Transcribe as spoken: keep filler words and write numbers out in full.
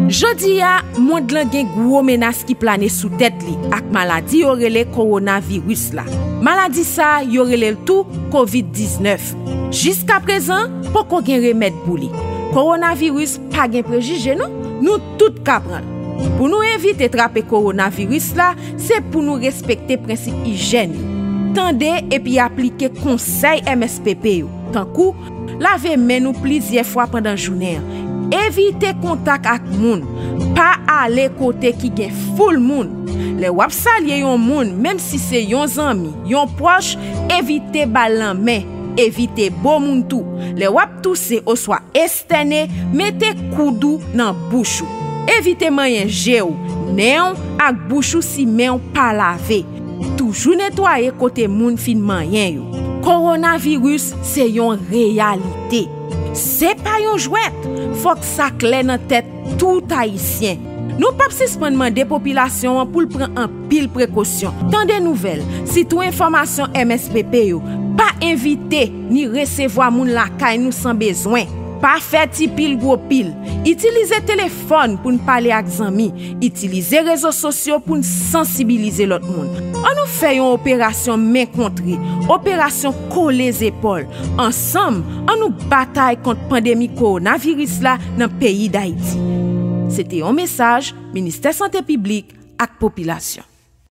Jodi a, mond lan gen gwo menas ki plane sou tèt li ak maladi yo rele kowonaviris la. Maladi sa a, yo rele l tou kovid diznèf. Jiskaprezan, poko gen remèd pou li. Kowonaviris pa gen prejije non, nou tout ka pran l. Pou nou evite trape kowonaviris la, se pou nou respekte prensip ijèn yo. Tande epi aplike konsèy M S P P yo, tankou lave men nou plizyè fwa pandan jounen an, evite kontak ak moun, pa ale kote ki gen foul moun. Lè w ap salye yon moun, menm si se yon zanmi, yon pwòch, evite ba l lanmen, evite bo moun tou. Lè w ap touse oswa estène, mete koud ou nan bouch ou. Evite manyen je w, nen w ak bouch ou si men w pa lave. Toujou netwaye kote moun fin manyen yo. Kowonaviris se yon reyalite. Se pa yon jwèt. Fòk sa klè nan tèt tout Ayisyen. Nou p ap sispann mande popilasyon an pou l pran anpil prekosyon. Tande nouvèl, sitou enfòmasyon M S P P yo. Pa envite ni resevwa moun lakay nou san bezwen. Pa fè ti pil gwo pil. Itilize telefòn pou n pale ak zanmi. Itilize rezo sosyo pou n sansibilize lòt moun. Ann nou fè yon operasyon men kontre, operasyon kole zepòl. Ansanm, ann nou batay kont pandemi kowonaviris la nan peyi Dayiti. Se te yon mesaj Ministè Sante Piblik ak Popilasyon.